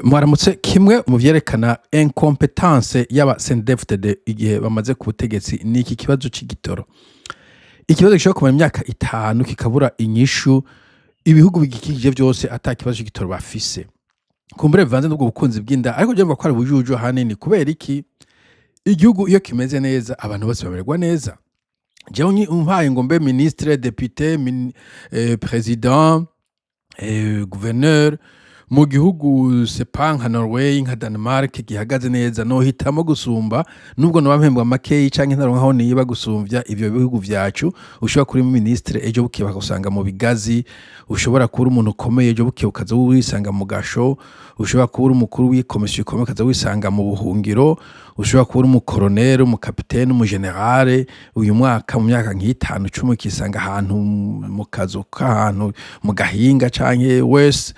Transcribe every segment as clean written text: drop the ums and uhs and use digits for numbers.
Mwaramutse. Kimwe mu vyerekana incompetence y'aba CNDD-FDD igihe bamaze ku butegetsi ni iki kibazo c'igitoro. Ikibazo gishobora kumara imyaka 5 kikabura inyishu, ibihugu bigikikije vyose ata kibazo c'igitoro bafise. Kumbure bivanze n'ubwo bukunzi bw'inda, ariko je mvuga ko ari ubujuju ahanini. Kubera iki? Igihugu iyo kimeze neza, abantu bose bamererwa neza. Jewe umpaye ngo mbe ministre, député, président, gouverneur mu gihugu, c'est pas nka Norway, nka Denmark, gihagaze neza, nohitamo gusumba, nubwo noba mpembwa makeyi canke ntaronka aho niba, gusumvya ivyo bihugu vyacu ushobora kuba ministre, ejo bukeye bakagusanga mu bigazi, ushobora kuba uri umuntu ukomeye, ejo bukeye ukaza wisanga mu gasho, ushobora kuba uri umukuru w'ikomisiyo ikomeye, ukaza wisanga mu buhungiro, ushobora kuba uri umukoroneri, umukapitene, umugenerale uyu mwaka, mu myaka nk'itanu, 10, ukisanga ahantu mu kazu k'ahantu mu gahinga canke wese.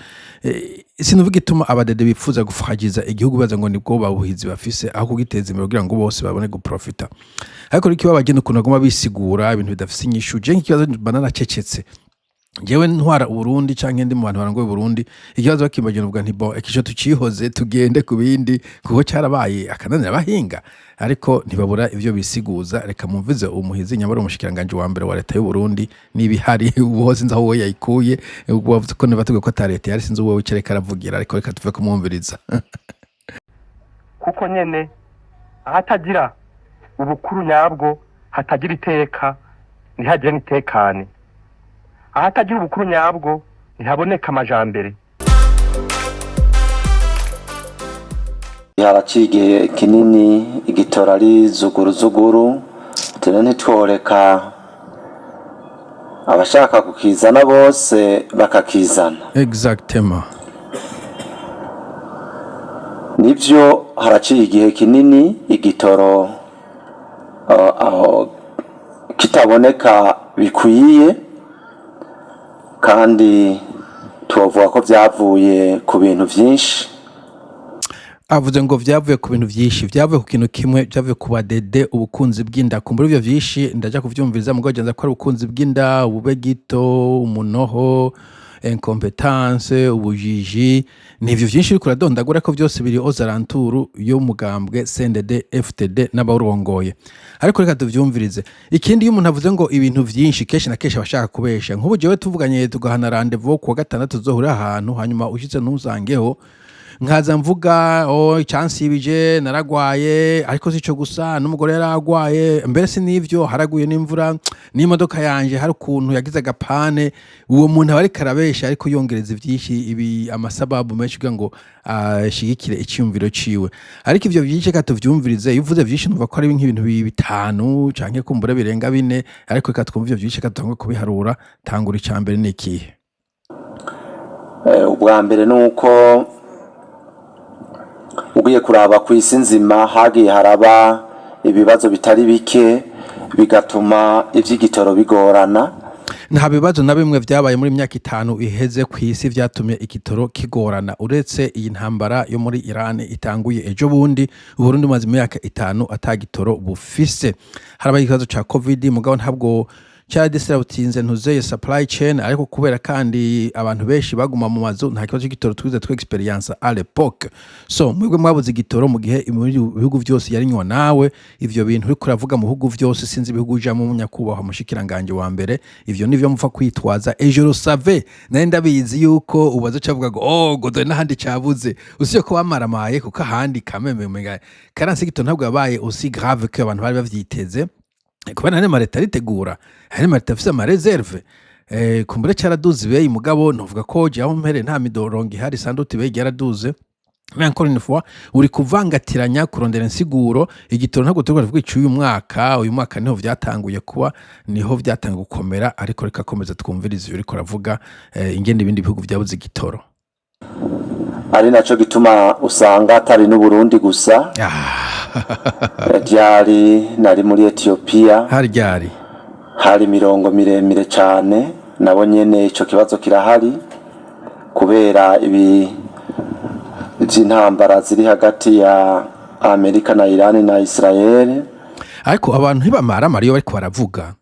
Sinuvuga igituma abadede bipfuza gufragiza igihugu, baza ngo nibwo babuhizi bafise, aho kugiteza imbere kugira ngo bose babone guprofita. Ariko rero ikibabaje ni ukuntu baguma bisigura ibintu bidafise inyishu. Je nk'ikibazo mba naracecetse. Jewe ntwara Uburundi canke ndi mu bantu barongoye Uburundi, ikibazo bakimbaje novuga nti: "Bon, ico tucihoze, tugende ku bindi," kuko carabaye akananira abahinga. Ariko ntibabura ivyo bisiguza. Reka mumvize umuhizi nyamara umushikiranganji wa mbere wa leta y'Uburundi n'ibihari ubu, sinzi aho we yayikuye. Wavuze ko nibatubwiye ko ata leta yari, sinzi uwo wicara aravugira, ariko reka tuve kumwumviriza. Kuko nyene ahatagira ubukuru nyabwo hatagira iteka, ntihagire n'itekane. Ahatagira ubukuru nyabwo ntihaboneka amajambere. Haraciye igihe kinini igitora ari zuguruzuguru, tene ntitworeka abashaka kukizana bose bakakizana. Exactement. Nivyo, haraciye igihe kinini igitoro aho kitaboneka bikwiye, kandi tubavuga ko vyavuye ku bintu vyinshi. Avuze ngo vyavuye ku bintu vyinshi. Vyavuye ku kintu kimwe: vyavuye ku badede, ubukunzi bw'inda. Kumbura ivyo vyinshi ndaja kuvyumviriza, mugabo genza ko ari ubukunzi bw'inda, ubube gito, umunoho, incompetence, ubujiji. Nivyo vyinshi uriko uradondagura ko vyose biri aux alentours y'umugambwe CNDD FDD n'abawurongoye. Ariko reka tuvyumvirize. Ikindi, iyo umuntu avuze ngo ibintu vyinshi, kenshi na kenshi aba ashaka kubesha. Nk'ubu jewe tuvuganye, tugahana rendez-vous kuwa gatandatu tuzohurira ahantu, hanyuma ushitse ntuzangeho, nkaza mvuga: "Oh, icyansibije naragwaye, ariko sico gusa, n'umugore yaragwaye, mbere si n'ivyo, haraguye n'imvura, n'imodoka yanje hari ukuntu yagize agapane." Uwo muntu aba ariko arabesha, ariko yongereza ivyinshi, ibi amasababu menshi kugira ngo ashigikire iciyumviro ciwe. Ariko ivyo vyinshi reka tuvyumvirize. Iyo uvuze vyinshi, numva ko ari nk'ibintu bitanu canke kumbura birenga bine, ariko reka twumve ivyo vyinshi, reka tutangure kubiharura. Tangura, ica mbere ni ikihe? Ubwa mbere ni uko ugiye kuraba ku isi nzima, hagiye haraba ibibazo bitari bike bigatuma ivy'igitoro bigorana. Nta bibazo na bimwe vyabaye muri myaka 5 iheze ku isi vyatumye igitoro kigorana, uretse iyi ntambara yo muri Iran itanguye ejo bundi. Uburundi bumaze imyaka 5 ata gitoro bufise. Harabaye ikibazo ca Covid, mugabo ntabwo cyaradisruptinze ntuzeye supply chain, ariko kubera kandi abantu benshi baguma mu mazu, nta kibazo cy'igitoro twize twe experience à l'époque. So mwebwe mwabuze igitoro mu gihe mu bihugu vyose yarinywa nawe. Ivyo bintu uriko uravuga mu bihugu vyose, sinzi ibihugu ujamwo, nyakubahwa mushikiranganje wa mbere. Ivyo nivyo mupfa kwitwaza. Ejo rusave nari ndabizi yuko ubaza cavuga ngo: "Oh, ngo dore n'ahandi cabuze." Usiye ko bamaramaye, kuko ahandi kameme umenga carence igitoro ntabwo yabaye aussi grave que abantu bari bavyiteze, kubera hari amaleta aritegura, hari amaleta afise ama réserves. Kumbure caraduze ibeyi, mugabo novuga ko jewe aho mpereye nta midorongo ihari, sanduti ibeyi ryaraduze. Mais encore une fois, uri kuvangatiranya kurondera insiguro. Igitoro ntabwo turiko turavuga icuyu mwaka. Uyu mwaka niho vyatanguye kuba, niho vyatanguye gukomera. Ariko reka komeza twumvirize ivyo uriko uravuga, ingene ibindi bihugu vyabuze igitoro. Ari naco gituma usanga atari n'Uburundi gusa. Ryari nari muri Ethiopia, Hari ryari? Hari imirongo miremire cane. Nabo nyene ico kibazo kirahari kubera ibi vy'intambara ziri hagati ya Amerika na Iran na Israel. Ariko abantu ntibamaramara iyo bariko baravuga.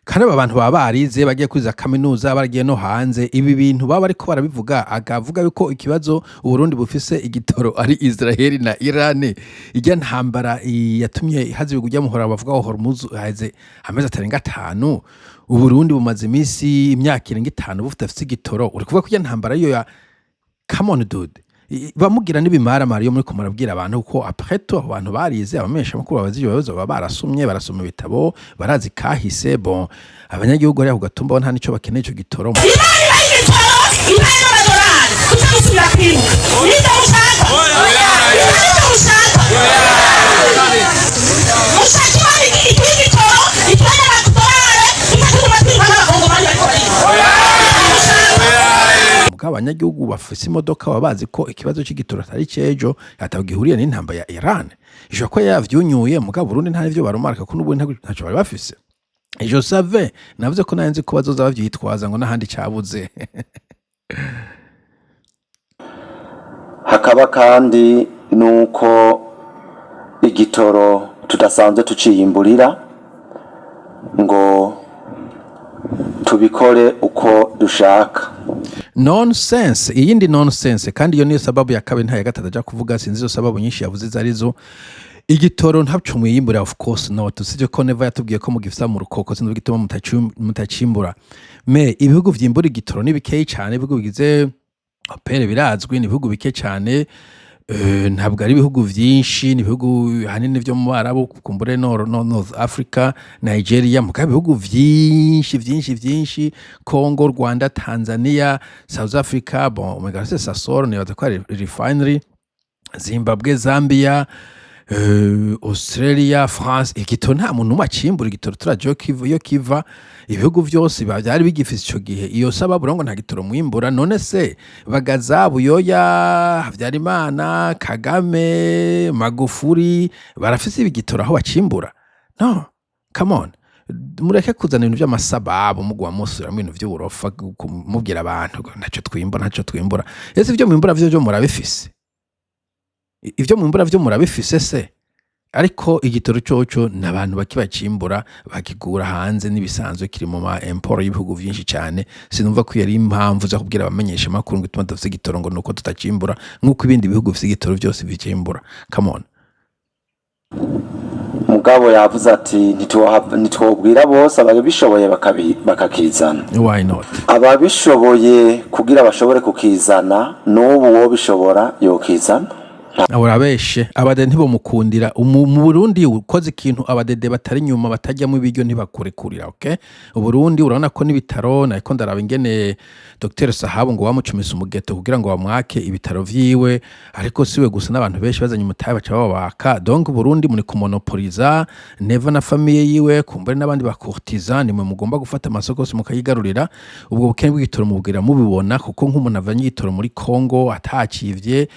Kandi aba bantu baba barize, bagiye kwiza kaminuza, baragiye no hanze. Ibi bintu baba bariko barabivuga, akavuga yuko ikibazo Uburundi bufise igitoro ari Israel na Iran. Ijya ntambara yatumye haza ibigwi muhora bavuga ngo Hormuz, haheze amezi atarenga 5. Uburundi bumaze iminsi, imyaka irenga 5 bufite igitoro. Uri kuvuga ko ijya ntambara yo ya, come on dude. Bamugira n'ibimaramari iyo muriko murabwira abantu ko après tout abo bantu barize. Abamenyesha makuru babaza ibyo bibazo baba barasomye, barasoma ibitabo, barazi kahise. Bon, abanyagihugu hariya ku gatumba bo nta nico bakeneye ico gitoro. Imana ibaha igitoro, ibahe n'amadolari, tuze gusubira kwibuka. Nibyo mushaka? Nibyo mushaka? Mushaka Imana iduhe igitoro, iduhe n'amadolari, tuze tuguma twiruka n'abakongomani bariko bariruka? Mushaka? Mugabo abanyagihugu bafise imodoka baba bazi ko ikibazo c'igitoro atari cejo, ataho gihuriye n'intambara ya Iran. Ishobora kuba yavyunyuye, mugabo Burundi nta n'ivyo barumarika ko n'ubundi ntaco bari bafise. Je savais, navuze ko nari nzi ko bazoza bavyitwaza ngo n'ahandi cabuze. Hakaba kandi nuko igitoro tudasanzwe tuciyimburira ngo tubikore uko dushaka. Nonsense, iyindi nonsense. Kandi iyo niyo sababu ya kabiri, nta ya gatatu aja kuvuga. Sinzi izo sababu nyinshi yavuze izo arizo. Igitoro ntabco mwiyimbura, of course not. Usibye ko Neva yatubwiye ko mugifisa mu rukoko, sinzi igituma mutacimbura. Mais ibihugu vyimbura igitoro ni bikeyi cane. Ibihugu bigize OPEP birazwi, ni ibihugu bike cane. Ntabwo ari ibihugu vyinshi, ni ibihugu hanini vyo mu Barabu, kumbure no North Africa, Nigeria. Mugabo ibihugu vyinshi vyinshi vyinshi, Congo, Rwanda, Tanzania, South Africa, bon, umenga se Sasol nibaza ko ari refinery, Zimbabwe, Zambia, Australia, France. Igitoro nta muntu n'umwe acimbura igitoro. Turaje iyo kiva, iyo kiva. Ibihugu vyose biba vyari bigifise ico gihe iyo sababu rero ngo nta gitoro mwimbura. None se Bagaza, Buyoya, Habyarimana, Kagame, Magufuri barafise ibigitoro aho bacimbura? No, come on, mureke kuzana ibintu vy'amasababu, muguma musubiramwo ibintu vy'uburofa, mubwira abantu ngo ntaco twimbura, ntaco twimbura. Ese ivyo mwimbura vyo murabifise? Ivyo mwimbura vyo murabifise se? Ariko igitoro coco ni abantu bake bacimbura, bakigura hanze n'ibisanzwe, kiri mu ma import y'ibihugu vyinshi cane. Sinumva ko iyo ari impamvu zo kubwira abamenyesha makuru ngo ituma tudafise igitoro ngo nuko tutacimbura, nk'uko ibindi bihugu bifise igitoro vyose bicimbura. Come on. Mugabo yavuze ati ntitwobwira bose, ababishoboye bakakizana. Why not? Ababishoboye kugira bashobore kukizana, n'ubu wobishobora yokizana. Urabeshe, abadede ntibamukundira. Mu Burundi ukoze ikintu abadede batari inyuma, batajyamo ibiryo, ntibakurekurira. Okay, Uburundi urabona ko n'ibitaro, nariko ndaraba ingene Dr Sahabu ngo bamucumise umugeto kugira ngo bamwake ibitaro vyiwe. Ariko siwe gusa, n'abantu benshi bazanye umutahe baca babaka. Donc Burundi muri kumonopoliza, Neva na famille yiwe, kumbure n'abandi ba courtisan, nimwe mugomba gufata amasoko yose mukayigarurira. Ubwo bukene bw'igitoro mubwira mubibona, kuko nk'umuntu avanye igitoro muri Congo atacivye,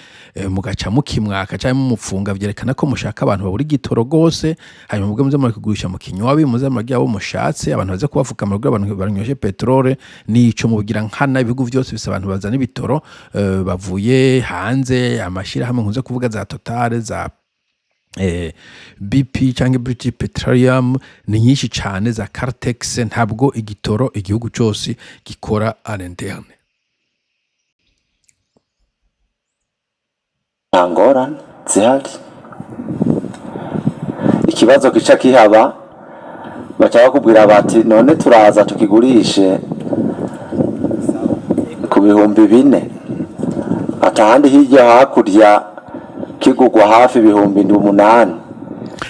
mugaca mukimwaka canke mumupfunga, vyerekana ko mushaka abantu babura igitoro gose. Hanyuma mubwe muze murakigurisha mu kinywabi, muze muragira abo mushatse, abantu baze kubafukama kugira abantu banyweshe petrole. Nico mubigira nkana. Ibihugu vyose bifise abantu bazana ibitoro bavuye hanze, amashirahamwe nkunze kuvuga za Total, za BP cyangwa British Petroleum, ni nyinshi cyane, za Caltex. Ntabwo igitoro igihugu cyose gikora à l'interne. Nta ngorane zihari. Ikibazo kica kihaba, baca bakubwira bati none turaza tukigurishe ku 4000, atahandi hirya hakurya kigugwa hafi 8,000.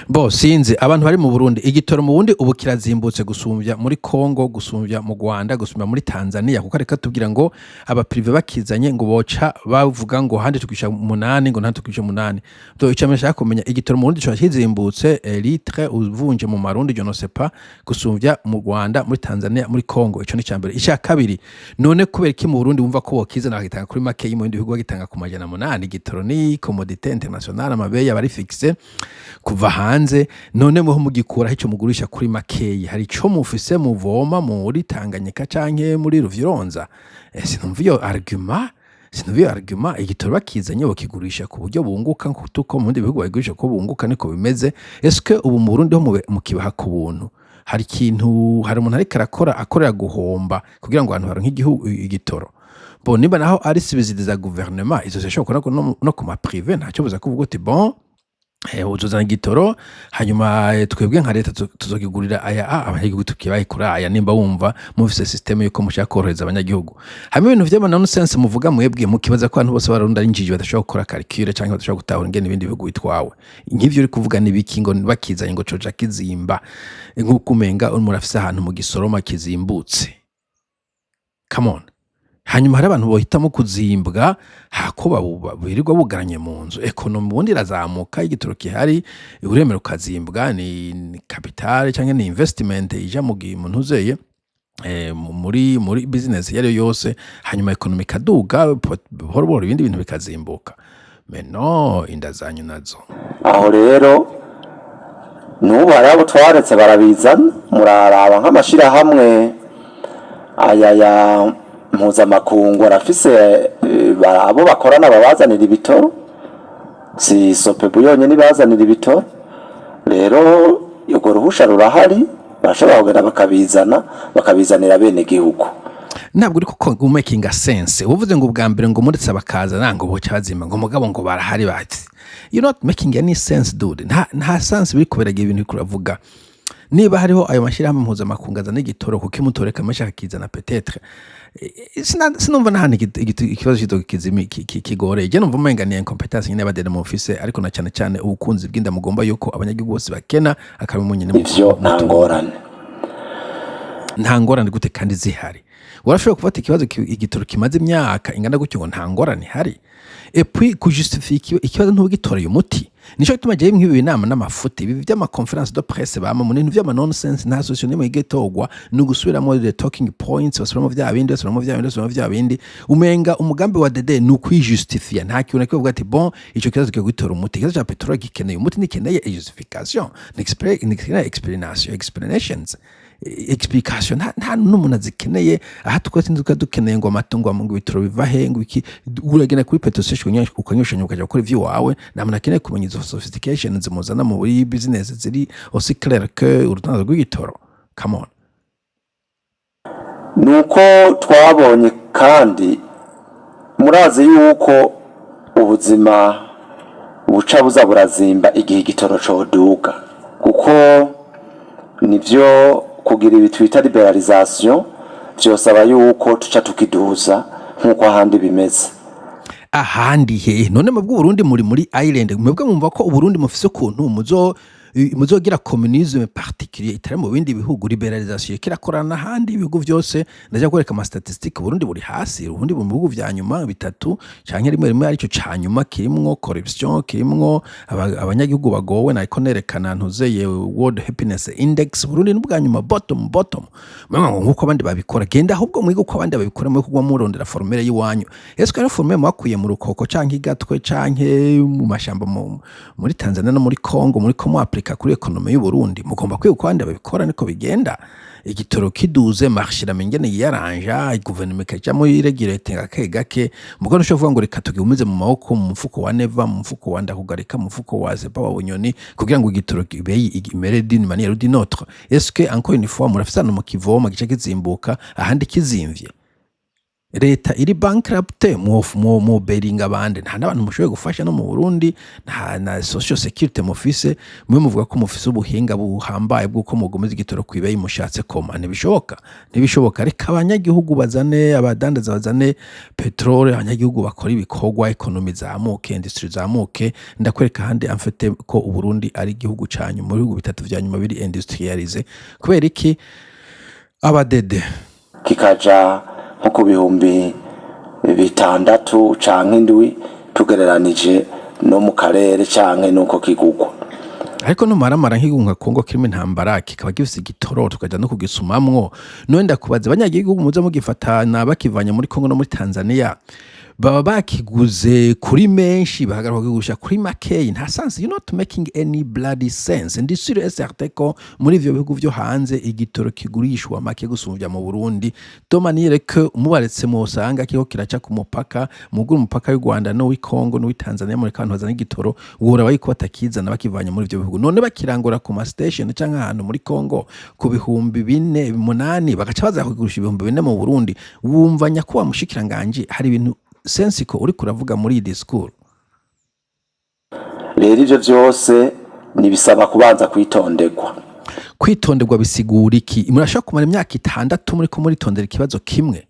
Bo sinzi abantu bari mu Burundi. Igitoro mu Burundi ubu kirazimbutse gusumbya muri Congo, gusumbya mu Rwanda, gusumbya muri Tanzania, kuko reka tubwira ngo aba privé bakizanye ngo boca bavuga ngo handi tugisha 8, ngo ntandi tugisha 8. Do icyo nshaka kumenya, igitoro mu Burundi cyo kizimbutse, litre uvunje mu marundi, je ne sais pas, gusumbya mu Rwanda, muri Tanzania, muri Congo. Ico ni cyambere. Icya kabiri, none kubera iki mu Burundi wumva ko bokizana bakitanga kuri make, mu bindi bihugu bagitanga ku 800? Igitoro ni commodité internationale, amabeyi aba ari fixe kuva hanze. None mweho mugikuraho ico mugurisha kuri makeyi? Hari ico mufise muvoma muri Tanganyika canke muri Ruvyironza? Sinumva iyo argument, sinumva iyo argument. Igitoro bakizanye bakigurisha ku buryo bunguka, nkuko mu bindi bihugu bagigurisha ko bunguka, niko bimeze. Est-ce que ubu mu Burundi ho mukibaha ku buntu? Hari ikintu, hari umuntu ariko arakora, akorera guhomba kugira ngo abantu baronke igihugu igitoro. Bon, nimba naho ari subsides za gouvernement, izo zishobora no, no ku ma privé, ntacyo buza kuvuga uti: "Bon, uzozana igitoro, hanyuma twebwe nka leta tuzokigurira aya, abanyagihugu tukibaye kuri aya." Nimba wumva mufise système yuko mushaka korohereza abanyagihugu, hamwe ibintu vy'ama nonsense muvuga mwebwe, mukibaza ko abantu bose barundi ari injiji, badashobora gukora calcul canke badashobora gutahura ingene ibindi bihugu bitwawe. Nk'ivyo uri kuvuga ni biki? Ngo bakizanye ngo coja kizimba, nk'uko umenga murafise ahantu mu gisoroma kizimbutse. Come on! Hanyuma hari abantu bohitamo kuzimbwa hako birirwa bugaranye mu nzu. Économie ubundi irazamuka igitoro gihari. Uremera ukazimbwa, ni capital cyangwa ni investment ija mu ntuzeye muri business iyo ari yo yose, hanyuma économie ikaduga buhoro buhoro, ibindi bintu bikazimbuka. Mais no inda zanyu nazo. Aho rero n'ubu hari abo twaretse barabizana. Muraraba nk'amashirahamwe aya ya mpuzamakungu arafise abo bakorana babazanira ibitoro. Si SOPEBU yonyine ibazanira ibitoro. Rero urwo ruhusha rurahari, barashobora kugenda bakabizana, bakabizanira bene gihugu. Ntabwo uri kuko making sense. Uvuze ngo ubwa mbere ngo muretse bakaza ngo boca bazima, ngo mugabo ngo barahari bati. You're not making any sense, dude. Nta sense biri kuberagira ibintu uriko uravuga. Niba hariho ayo mashyirahamwe mpuzamakungu azana igitoro, kuko imutoreka amashaka akizana, peut-être sinumva n'ahantu ikibazo kito kigoreye. Je numva umenga ni incompetence nyine y'abadede mufise, ariko na cyane cyane ubukunzi bw'inda mugomba yuko abanyagihugu bose bakena, akaba munyene. Ivyo nta ngorane. Nta ngorane gute kandi zihari? Urashobora gufata ikibazo igitoro kimaze imyaka ingana gutyo ngo nta ngorane ihari, et puis kujustifia ikibazo ntugitoreye umuti. Nico gituma jewe nk'ibi binama n'amafuti, ibi vy'ama conférence de presse bama mu bintu vy'ama nonsense, nta solution n'imwe igitorwa, ni ugusubiramo the talking points, basubiramo vya bindi, basubiramo vya bindi, basubiramo vya bindi. Umenga umugambi wa DD ni ukwijustifia. Nta kintu na kimwe bavuga ati: "Bon, ico kibazo kigiye gutora umuti." Ikibazo ca peteroli gikeneye umuti, ntikeneye justification, ntikeneye explanation, explanations, explication, nta n'umuntu azikeneye. Aha twese nzi ko dukeneye ngo amatungo, ngo ibitoro biva he, ngo iki. Uragenda kuri petrol station ukanyoshanya, ukajya gukora ivy'iwawe. Nta muntu akeneye kumenya izo sophistication zimuzana muri business ziri aussi clair que urutonde rw'igitoro. Come on! Nuko twabonye kandi murazi yuko ubuzima buca buza burazimba igihe igitoro coduga, kuko nivyo kugira ibi twita libéralisation vyosaba yuko tuca tukiduza nk'uko ahandi bimeze. Ahandi hehe none? Mwebwe Uburundi muri Ireland, mwebwe mwumva ko Uburundi mufise ukuntu muzogira communisme particulier itari mu bindi bihugu? Libéralisation kirakorana n'ahandi ibihugu vyose. Ndaja kwereka ama statistique. Uburundi buri hasi, uburundi buri mu bihugu vya nyuma bitatu canke rimwe rimwe aricyo ca nyuma, kirimwo corruption, kirimwo abanyagihugu bagowe. Nariko nerekana ntuzeye World Happiness Index, Burundi ni ubwa nyuma, bottom bottom. Mwe ngo nkuko abandi babikora, genda ahubwo mwige uko abandi babikora, mwe kugwa murondera formule y'iwanyu. Ese rero formule mwakuye mu Rukoko canke igatwe canke mu mashamba muri Tanzania no muri Congo, muri ko mu appliqua kuri économie y'u Burundi? Mugomba kwiga uko abandi babikora, niko bigenda. Igitoro kiduze, marché iramenya ingene yiyaranja, guverinoma ikajamwo iregirete gake gake. Mugabo ntushobora kuvuga ngo reka tugigumize mu maboko, mu mufuko wa Neva, mu mufuko wa Ndakugarika, mu mufuko wa Zepa wa Bunyoni, kugira ngo igitoro kibe imere d'une manière ou d'une autre. Est-ce que, encore une fois, murafise ahantu mu kivoma gice kizimbuka ahandi kizimvye? Leta iri bankrupt, mu beringa abandi, nta n'abantu mushoboye gufasha no mu Burundi, nta na social security mufise. Mwe muvuga ko mufise ubuhinga buhambaye bw'uko mugomeza igitoro kw'ibeyi mushatse koma. Ntibishoboka, ntibishoboka. Reka abanyagihugu bazane, abadandaza bazane peteroli, abanyagihugu bakora ibikorwa, économie izamuke, industrie izamuke. Ndakwereka ahandi amfite ko Uburundi ari igihugu ca nyuma mu bihugu bitatu vya nyuma biri industrialisé. Kubera iki abadede? Kikaja nko ku 6000 canke 7, tugereranije no mu karere canke nuko kigugwa. Ariko numaramara nk'igihugu nka Kongo kirimo intambara, kikaba gifise igitoro, tukaja no kugisumamwo. None ndakubaza, abanyagihugu muza mugifatana bakivanye muri Kongo no muri Tanzania. Baba bakiguze kuri menshi, bahagaruka kukigurisha kuri makeyi. Nta sense, you not making any bloody sense. Ndi sûr et certain ko muri ivyo bihugu vyo hanze igitoro kigurishwa make gusumvya mu Burundi, de manière que mubaretse mwosanga kiriko kiraca ku mupaka, mugura umupaka w'u Rwanda n'uw'i Congo n'uw'i Tanzania, mureka abantu bazana igitoro, woraba yuko batakizana bakivanye muri ivyo bihugu. None bakirangura ku ma station canke ahantu muri Congo ku 4000, 8, bagaca baza kugurisha 4000 mu Burundi. Wumva, nyakubahwa mushikiranganji, hari ibintu sense ko uriko uravuga muri iyi discours? Rero ivyo vyose nibisaba kubanza kwitonderwa. Kwitonderwa bisigura iki? Murashobora kumara imyaka 6 muriko muritondera ikibazo kimwe?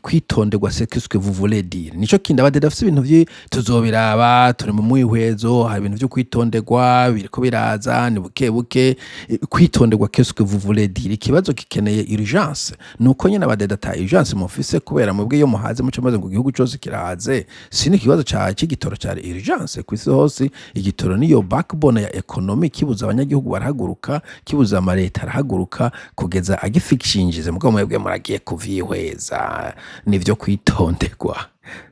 Kwitonderwa, c'est qu'est-ce que vous voulez dire? Nico kindi, abadede bafise ibintu vyi tuzobiraba, turi mu mwihwezo, hari ibintu vyo kwitonderwa biriko biraza, ni buke buke. Kwitonderwa, qu'est-ce que vous voulez dire? Ikibazo gikeneye urgence. Nuko nyene abadede ata urgence mufise, kubera mwebwe iyo muhaze muco maze ngo igihugu cose kirahaze. Si ikibazo ca c'igitoro cari urgence kw'isi hose. Igitoro niyo backbone ya economy. Kibuza, abanyagihugu barahaguruka, kibuza, amareta arahaguruka kugeza agifikshinjize. Mugabo mwebwe muragiye kuvyihweza, nivyo kwitonderwa.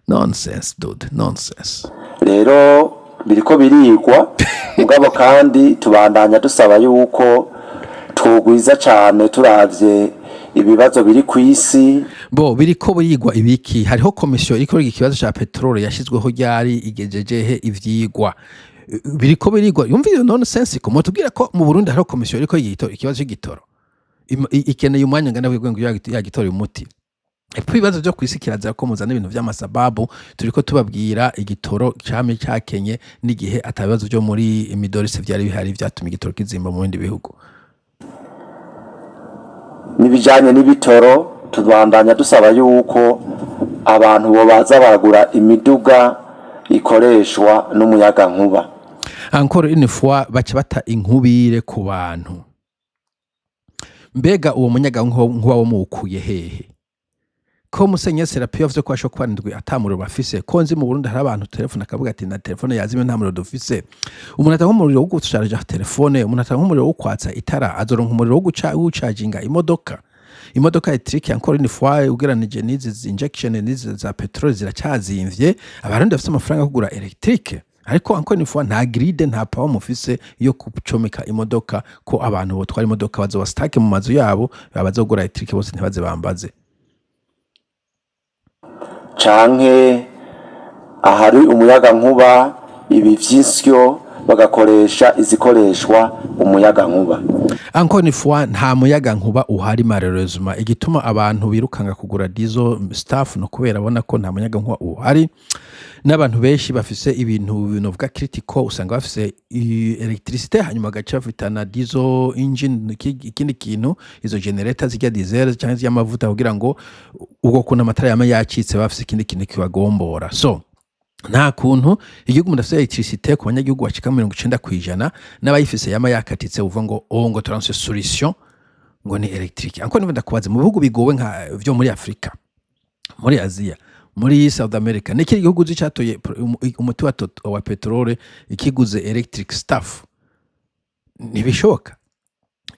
Nonsense, dude, nonsense. Rero biriko birigwa, mugabo kandi tubandanya dusaba yuko twogwiza cane turavye ibibazo biri kw'isi. Bo biriko birigwa ibiki? Hariho komisiyo iriko iriga ikibazo ca peteroli yashizweho ryari? Igejeje he ivyigwa? Biriko birigwa, yumva iyo nonsense? Ko mutubwira ko mu Burundi hariho komisiyo iriko yiga ikibazo c'igitoro, ikeneye umwanya ungana gute ngo yagitora umuti? Epfo ibibazo vyo kw'isi kirazira ko muzana ibintu vy'amasababu. Turiko tubabwira igitoro camye cakenye n'igihe ata bibazo vyo muri Middle East vyari bihari vyatuma igitoro kizimba mu bindi bihugu. N'ibijanye n'ibitoro, tubandanya dusaba yuko abantu bobaza baragura imiduga ikoreshwa n'umuyagankuba. Encore une fois baca bata inkubire ku bantu. Mbega uwo munyagankuba wo muwukuye hehe, ko Musenyeri Serapiyo yavuze ko ashobora kuba indwi ata muriro bafise? Ko nzi mu Burundi hari abantu telefone akavuga ati na telefone yazimye, nta muriro dufise. Umuntu atanga umuriro wo gusharija telefone, umuntu atanga umuriro wo kwatsa itara, azoronka umuriro wo guca gucaginga imodoka électrique? Encore une fois, ugeranije n'izi injection n'izi za petrole ziracyazimvye. Abarundi bafise amafaranga yo kugura électrique, ariko encore une fois nta grid, nta power mufise yo gucomeka imodoka. Ko abantu botwara imodoka bazoba stuck mu mazu yabo, abazogura électrique bose ntibaze bambaze. Canke ahari umuyagankuba, ibi vy'insyo bagakoresha izikoreshwa umuyagankuba. Encore une fois, nta muyaga nkuba uhari, malheureusement. Igituma abantu birukanga kugura diesel stuff no kubera abona ko nta muyaga nkuba uhari. N'abantu benshi bafise ibintu novuga critical usanga bafise électricité, hanyuma bagaca bafita na diesel engine, ikindi kintu, izo generator zirya diesel cyangwa z'amavuta, kugira ngo ubwo kuntu amatara yama yacitse bafise ikindi kintu kibagombora. So nta kuntu igihugu mudafise électricité ku banyagihugu bashika 90%, n'abayifise yama yakatitse, uvuga ngo oh, ngo turanse solution ngo ni électrique. Encore niba ndakubaza, mu bihugu bigowe nka vyo muri Afrika, muri Aziya, muri South America, ni ikindi gihugu uzi catoye umuti wa peterole ikiguze electric stuff? Ntibishoboka.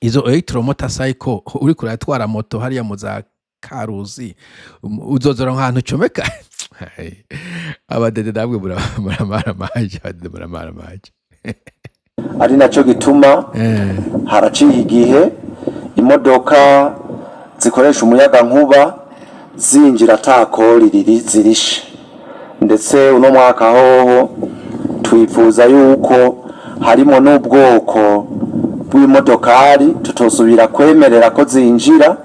Izo electro motorcycle uriko uratwara moto hariya mu za Karuzi, uzozora ahantu ucomeka. Abadede namwe muramaramaje, abadede muramaramaje. Ari naco gituma haraciye igihe imodoka zikoresha umuyagankuba zinjira ata kori riri zirishe. Ndetse uno mwaka hoho twifuza yuko harimo n'ubwoko bw'imodokari tutosubira kwemerera ko zinjira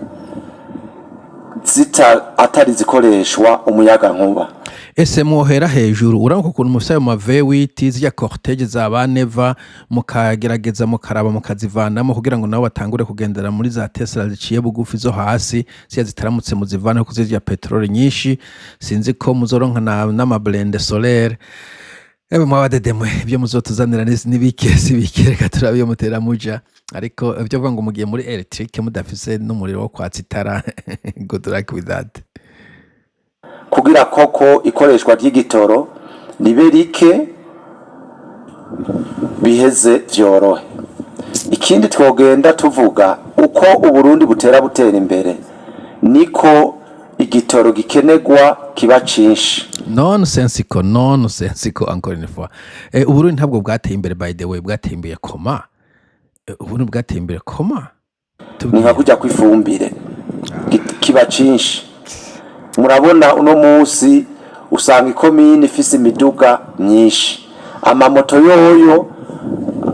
zita atari zikoreshwa umuyagankuba. Ese mwohera hejuru? Urabona ukuntu mufise ayo ma V8, zirya cortège za ba Neva, mukagerageza mukaraba mukazivanamo kugira ngo nabo batangure kugendera muri za Tesla ziciye bugufi zo hasi, zirya zitaramutse muzivane kuko zirya peteroli nyinshi. Sinzi ko muzoronka n'ama blindés solaire. Ewe mwabadede mwe, ibyo muzotuzanira ni bike, si bike. Reka turabe iyo mutera muja. Ariko ibyo vuga ngo mugiye muri électrique mudafise n'umuriro wo kwatsa itara, good luck with that. Kugira koko ikoreshwa ry'igitoro ribe rike, biheze vyorohe. Ikindi twogenda tuvuga, uko Uburundi butera butera imbere niko Igitoro gikenerwa kiba cinshi. Nonsensical, nonsensical, encore une fois. Uburundi ntabwo bwateye imbere, by the way. Bwateye imbere koma? Uburundi bwateye imbere koma? Ni nka Tubwire. Kujya kw'ifumbire kiba cinshi. Murabona uno munsi usanga ikomine ifise imiduga myinshi, amamoto yoyo,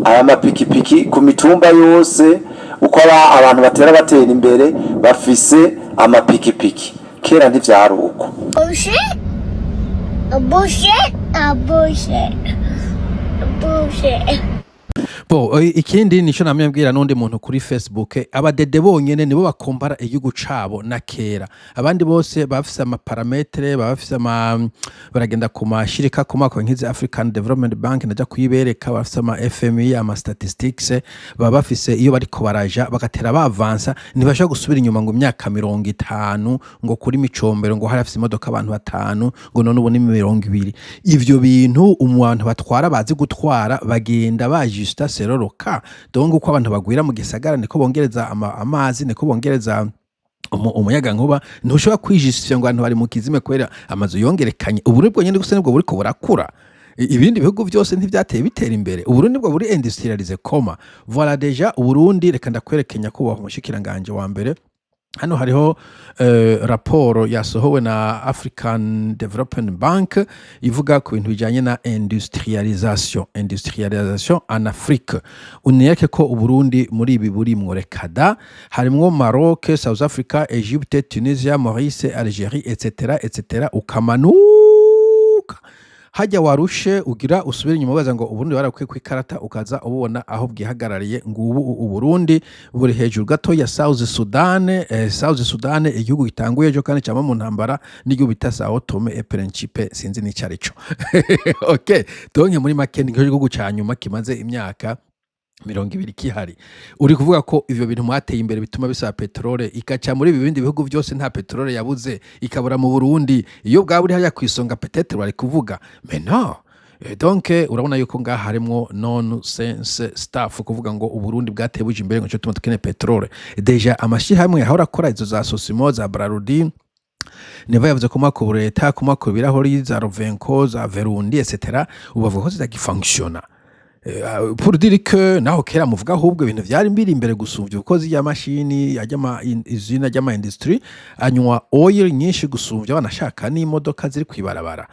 aya mapikipiki ku mitumba yose. Uko abantu batera imbere, bafise amapikipiki. Kera ntivyari uko. Bullshit. A bullshit. A bullshit. A bullshit. Bo ikindi nico namye mbwira n'undi muntu kuri Facebook: abadede bonyene nibo bakompara igihugu cabo na kera. Abandi bose bafise ama paramètres, bafise ama baragenda ku mashirika ku mako nk'izi African Development Bank, ndaja kuyibereka, bafise ama FMI, ama statistics, baba bafise iyo bariko baraja, bagatera bavansa. Ntibashobora gusubira inyuma ngo imyaka 50, ngo kuri Micombero ngo hari afise imodoka abantu batanu, ngo none ubu ni 20. Ivyo bintu umuntu batwara bazi gutwara bagenda bajusta seroroka. Donc uko abantu bagwira mu gisagara, niko bongereza amazi, niko bongereza umuyagankuba. Ntushobora kwijisha ngo abantu bari mu kizime kubera amazu yongerekanye. Uburundi bwonyene gusa nibwo buriko burakura. Ibindi bihugu byose ntivyateye bitera imbere. Uburundi bwo buri industrialisé koma? Voilà, déjà Uburundi, reka ndakwereke, nyakubahwa umushikiranganje wa mbere. Hano hariho raporo yasohowe na African Development Bank ivuga ku bintu bijyanye na industrialisation en Afrique. Uniyeke ko Uburundi muri ibi burimwo? Reka da. Harimwo Maroc, South Africa, Egypte, Tunisia, Maurice, Algerie, etc etc. Ukamanuka hajya warushe ugira usubire inyuma ubaza ngo Uburundi barakwiye ku ikarata, ukaza ubona aho bwihagarariye. Ngubu Uburundi buri hejuru gato ya South Sudan. South Sudan, igihugu gitanguye ejo kandi cyama mu ntambara n'igihugu bita Sao Tome et Principe, sinzi n'icyo ari cyo. Okay, donc muri make ni igihugu ca nyuma kimaze imyaka 20 kihari. Uri kuvuga ko ivyo bintu mwateye imbere bituma bisaba peterole, ikaca muri ibi bindi bihugu byose, nta peterole yabuze, ikabura mu Burundi. Iyo bwaba buri hariya kw'isonga, peut-être bari kuvuga, mais non. Donc urabona yuko ngaha harimwo nonsense stuff, kuvuga ngo Uburundi bwateye buja imbere ngo nico tuma dukeneye peterole. Déjà amashirahamwe yahora akora izo za Sosimo, za Brarudi, Neva yavuze ko mwaka ubu leta kumwaka ibirahuri, za Rovenko, za Verundi, etc., ubu bavuga ko zitagifunctiona. Pour dire que naho kera muvuga ahubwo ibintu vyari biri imbere gusumvya, kuko zirya mashini ajya ama izina ry'ama industry anywa oil nyinshi gusumvya, banashaka n'imodoka ziri kwibarabara,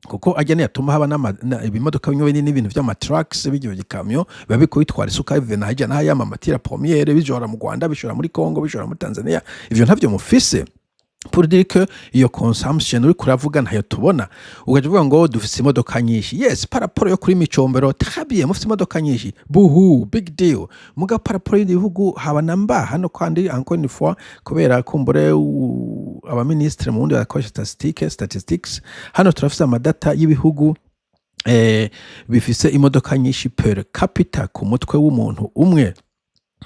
kuko ajya niyatuma haba ibimodoka bimwe binini, n'ibintu vy'ama trucks bijya gikamyo biba biriko bitwara isuka bive na hirya n'ahaya, ama matières premières, bijora mu Rwanda, bishora muri Congo, bishora muri Tanzania. Ivyo ntavyo mufise. Pour dire que iyo consumption uri kuravuga ntayo tubona. Ugaca uvuga ngo dufise imodoka nyinshi. Yes, par rapport yo kuri Micombero, très bien, mufise imodoka nyinshi, buhu, big deal. Muga par rapport y'ibindi bihugu haba na mba hano. Kandi encore une fois, kubera kumbure abaministre mu wundi barakoresha statistics, hano turafise amadata y'ibihugu bifise imodoka nyinshi per capita, ku mutwe w'umuntu umwe.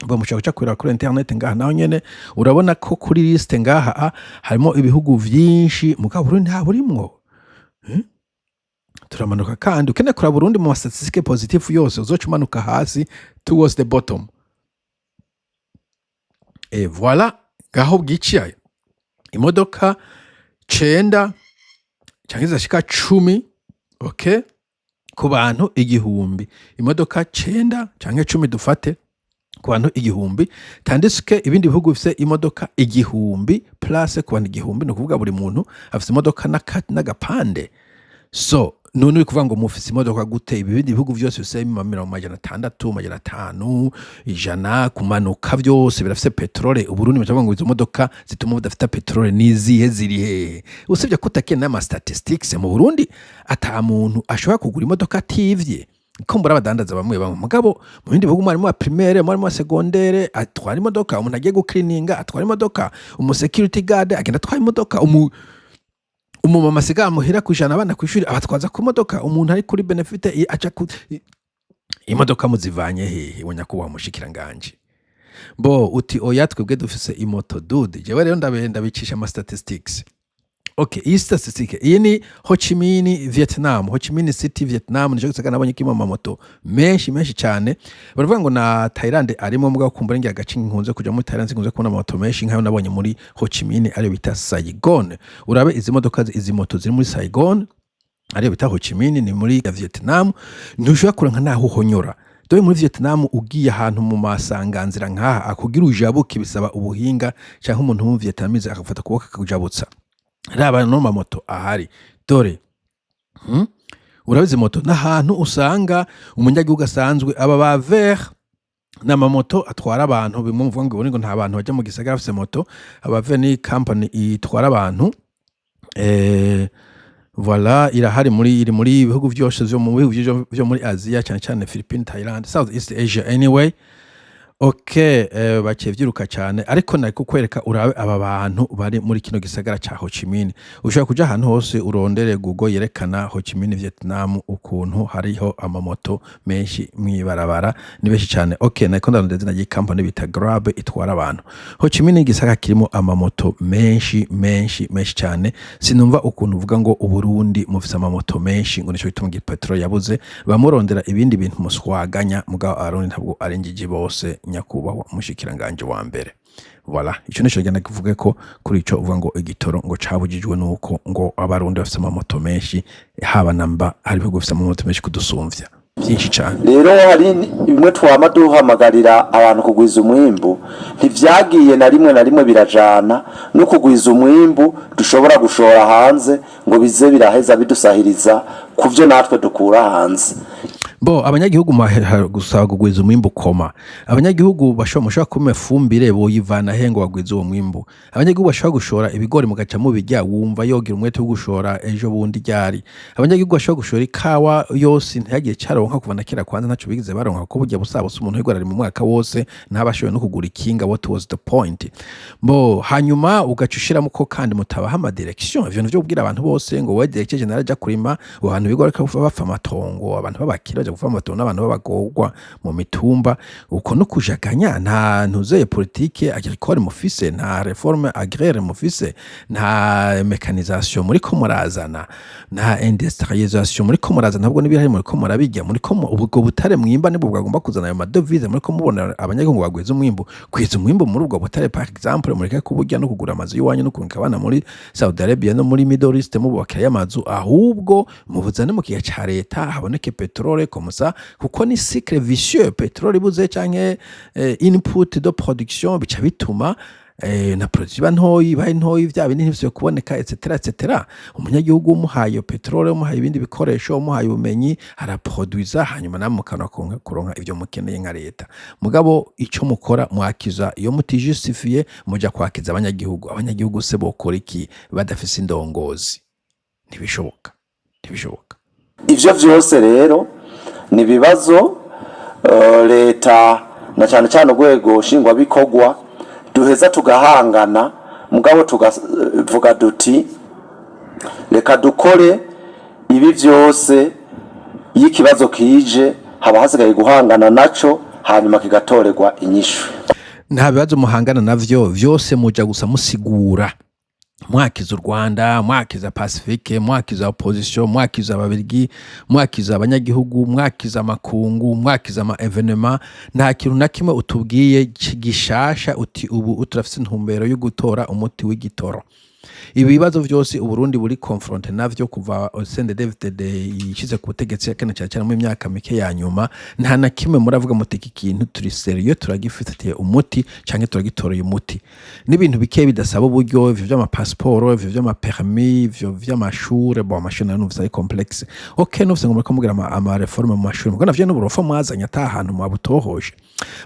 Bamushaka guca kureba kuri internet ngaha, naho nyene urabona ko kuri liste ngaha harimo ibihugu vyinshi, mugabo Burundi nta burimwo. Turamanuka kandi, ukeneye kuraba Burundi mu statistique positive yose, uzoca umanuka hasi towards the bottom, et voilà, ngaho bwiciye imodoka cenda canke zashika 10. Okay, ku bantu 1000, imodoka 9 canke 10 dufate, ku bantu 1000, tandis que ibindi bihugu bifise imodoka 1000 plus ku bantu 1000. Ni ukuvuga buri muntu afise imodoka n'agapande. So none uri kuvuga ngo mufise imodoka gute? Ibi bindi bihugu vyose bifise mirongo 600, 500, 100 kumanuka, vyose birafise peterole. Uburundi bacavuga ngo izo modoka zituma budafite peterole nizihe? Ziri hehe? Usibye ko utakeneye n'ama statistics, mu Burundi ata muntu ashobora kugura imodoka ativye. Ko mbura abadandaza bamwe bamwe, mugabo mu bindi bihugu umwarimu wa primaire, umwarimu wa secondaire atwara imodoka, umuntu agiye guklininga atwara imodoka, umu security guard agenda atwara imodoka, umumama asigaye amuhira kujana abana kw'ishuri abatwaza ku modoka, umuntu ari kuri bénéfice aca ku imodoka. Muzivanye hehe, we nyakubahwa mushikiranganje? Bo uti oya, twebwe dufise imoto dude. Jewe rero ndabicisha ama statistics. Okay, iyi statistique iyi ni Ho Chi Minh, Vietnam, Ho Chi Minh City, Vietnam. Nico gisagara nabonye kirimo amamoto menshi menshi cyane. Baravuga ngo na Thailand arimo, mugabo kumbura ngira agace nkunze kuja muri Thailand nkunze kubona amamoto menshi nkayo nabonye muri Ho Chi Minh, ariyo bita Saigon. Urabe izi modoka, izi moto ziri muri Saigon, ariyo bita Ho Chi Minh, ni muri Vietnam. Ntushobora kuronka naho uhonyora. Dore muri Vietnam ugiye ahantu mu masanganzira nkaha, akugira ujabuke bisaba ubuhinga cyangwa umuntu w'umu Vietnamese akagufata ukuboko akakujabutsa. Raba no mamoto ahari, dore. Urabizi moto n'ahantu usanga umunyagihugu asanzwe aba ba vert n'amamoto atwara abantu. Bimwe muvuga ngo ngo nta bantu bajya mu gisagara bafise moto. Aba vert ni company itwara abantu. Voilà, irahari muri, iri muri ibihugu byose vyo mu bihugu vyo muri Aziya, cyane cyane Philippines, Thailand, South East Asia. Anyway, okay, baciye vyiruka cyane, ariko nari kukwereka urabe aba bantu bari muri kino gisagara ca Ho Chi Minh. Ushobora kuja ahantu hose urondere Google yerekana Ho Chi Minh, Vietnam, ukuntu hariho amamoto menshi mwibarabara, ni benshi cyane. Okay, nariko ndarondera izina ry'ikampani bita Grab itwara abantu. Ho Chi Minh ni igisagara kirimo amamoto menshi menshi menshi cyane. Sinumva ukuntu uvuga ngo Uburundi mufise amamoto menshi, ngo nico gituma petrol yabuze. Bamurondera ibindi bintu muswaganya, mugabo Abarundi ntabwo ari injiji bose, nyakubahwa umushikiranganje wa mbere. Voilà, ico nico genda kivuge ko kuri ico uvuga ngo igitoro ngo cabujijwe nuko ngo Abarundi bafise amamoto menshi. Haba namba hari ibihugu bifise amamoto menshi kudusumvya byinshi cyane. Rero hari bimwe twama duhamagarira abantu kugwiza umwimbu, ntivyagiye na rimwe na rimwe birajana no kugwiza umwimbu dushobora gushora hanze, ngo bize biraheza bidusahiriza ku vyo natwe dukura hanze. Bo abanyagihugu gusaba kugwiza umwimbu koma abanyagihugu bashobora, mushobora kumpa ifumbire boyivana he ngo bagwize uwo mwimbu? Abanyagihugu bashobora gushora ibigori mugaca mubirya, wumva yogira umwete wo gushora ejo bundi ryari? Abanyagihugu bashobora gushora ikawa yose ntihagire caronka kuva na kera, kwanza ntaco bigeze baronka, kuko burya busabusa umuntu wigora ari mu mwaka wose ntabashoboye no kugura ikinga. What was the point? Bo hanyuma ugaca ushiramo ko kandi mutabaha ama direction, ivyo vyo kubwira abantu bose ngo wowe directeur général aja kurima abantu bigora ko bapfa amatongo, abantu b'abakire baja gupfa amatongo n'abantu b'abagorwa mu mitumba. Uko no kujaganya. Nta ntuzeye politique agricole mufise, nta réforme agraire mufise, nta mécanisation muriko murazana, nta industrialisation muriko murazana. Ahubwo n'ibihari muriko murabirya. Muriko ubwo butare mwimba nibwo bwagomba kuzana ayo madevize. Muriko mubona abanyagihugu bagwiza umwimbu, kwiza umwimbu muri ubwo butare par exemple, mureke kuburya no kugura amazu y'iwanyu no kurungika abana muri Saudi Arabia no muri Middle East mububakirayo amazu. Ahubwo mubuzane mu kiga ca leta haboneke pétrole comme ça, kuko ni cycle vicieux. Pétrole ibuze canke input de production, bica bituma na produit iba ntoyi, ibaye ntoyi vya bindi ntivyo kuboneka, etc etc. Umunyagihugu umuhaye iyo pétrole, umuhaye ibindi bikoresho, umuhaye ubumenyi, araproduiza, hanyuma namwe mukabona kuronka ivyo mukeneye nka leta. Mugabo ico mukora, mwakiza iyo mutijustifiye, muja kwakiza abanyagihugu. Abanyagihugu se bokora iki badafise indongozi? Ntibishoboka, ntibishoboka. Ivyo vyose rero ni ibibazo leta na cyane cyane urwego nshingwabikorwa duheza tugahangana, mugabo tugavuga duti reka dukore ibi vyose. Iyo ikibazo kije haba hasigaye guhangana naco, hanyuma kigatorerwa inyishu. Nta bibazo muhangana navyo, vyose muja gusa musigura, mwakiza u Rwanda, mwakiza Pacifique, mwakiza opposition, mwakiza Ababirigi, mwakiza abanyagihugu, mwakiza amakungu, mwakiza ama événements. Nta kintu na kimwe utubwiye gishasha uti ubu turafise intumbero yo gutora umuti w'igitoro. Ibibazo vyose Uburundi buri confronté navyo kuva CNDD-FDD yishize ku butegetsi, kane cyane cyane mu myaka mike ya nyuma, nta na kimwe muravuga muti iki kintu turi sérieux, turagifitiye umuti canke turagitoreye umuti. N'ibintu bike bidasaba uburyo, ivyo vy'amapasiporo, ivyo vy'amapermis, ivyo vy'amashure. Bon, amashure nayo numvise ari complexe. Okay, numvise ngo muriko mugira ama réforme mu mashure, mugo navyo n'uburofa mwazanye ata hantu mwabutohoje.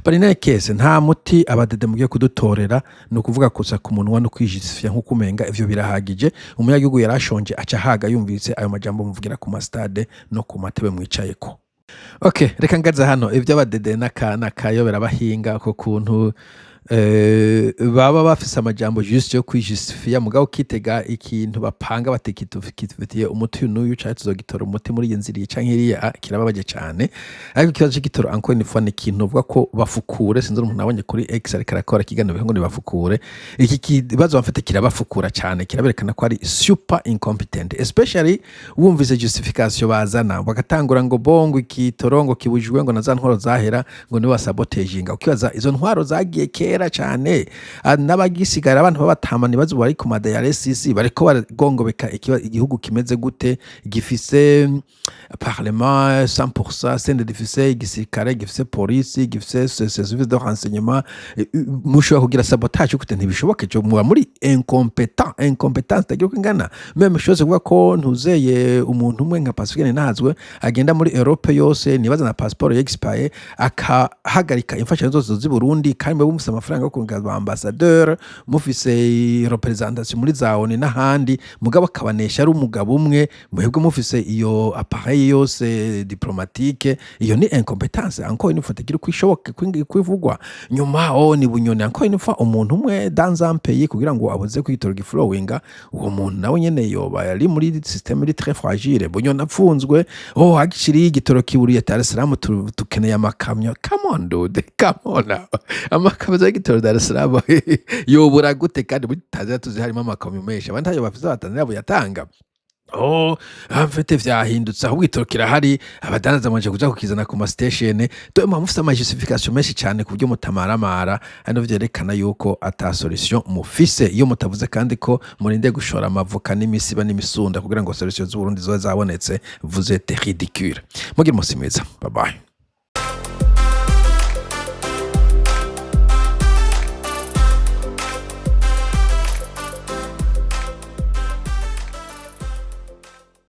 But in any case, nta muti abadede mugiye kudutorera. Ni ukuvuga kusa ku munwa no kwijisifya nk'uko umenga ivyo birahagije. Umunyagihugu yarashonje aca ahaga yumvise ayo majambo muvugira ku mastade no ku matebe mwicayeko. Okay, reka ngaza hano. Ivy'abadede n'akayobera bahinga ko kuntu. Baba bafise amajambo juste yo kwijustifia, mugabo ukitega ikintu bapanga bati kidufitiye umuti uyu n'uyu, canke tuzogitora umuti muri iyi nzira iyi canke iriya, kirababaje cane. Ariko ikibazo c'igitoro, encore une fois, ni ikintu uvuga ko bafukure. Sinzi umuntu nabonye kuri X ariko arakora ikiganiro ngo nibafukure iki kibazo bafite, kirabafukura cane, kiraberekana ko ari super incompetent, especially wumvise justification bazana, bagatangura ngo bongo igitoro ngo kibujijwe, ngo na za ntwaro zahera ngo niwe wasabotejinga. Ukibaza izo ntwaro zagiye kera cane. N'abagisigara abantu babatama nibazo bari ku ma dialysis, bariko baragongobeka igihugu kimeze gute, gifise parlement 100% CNDD, gifise igisirikare, gifise polisi, gifise service de renseignement. Mushobora kugira sabotage gute? Ntibishoboke. Cyo muba muri incompetent, incompetence itagira uko ingana. Même chose kuvuga ko ntuzeye umuntu umwe nka Pacifique Ntazwe agenda muri Europe yose, nibaza na passeport expire, akahagarika imfashanyo zose z'i Burundi, kandi mwe mufise amafaranga yo kurunga ba ambassadeur, mufise représentation muri za ONU n'ahandi, mugabo akabanesha ari umugabo umwe, mwebwe mufise iyo appareil yose diplomatique. Iyo ni incompetence, encore une fois, itagira uko ishoboke kwivugwa. Nyuma, oh, ni Bunyoni, encore une fois, umuntu umwe dans un pays kugira ngo abuze kwitora giflowinga, uwo muntu nawe nyene yoba yari muri système iri très fragile. Bunyoni apfunzwe, oh, agishiriye igitoro kiburiye Dar es Salaam, tukeneye amakamyo. Come on, dude, come on now. Amakamyo y'igitoro Dar es Salaam yobura gute kandi muri Tanzania tuzi harimo amakamyo menshi? Abandi ntayo bafise, abatanzania buyatanga. Oh, mfite vyahindutse, ahubwo igitoro kirahari, abadandaza mwaje kuja kukizana ku ma station. Do muba mufise ama justification menshi cyane ku buryo mutamaramara, hano vyerekana yuko ata solution mufise. Iyo mutavuze kandi ko murinde gushora amavoka n'imisiba n'imisunda kugira ngo solution z'Uburundi zobe zabonetse, vous êtes ridicule. Mugire umunsi mwiza, bye bye.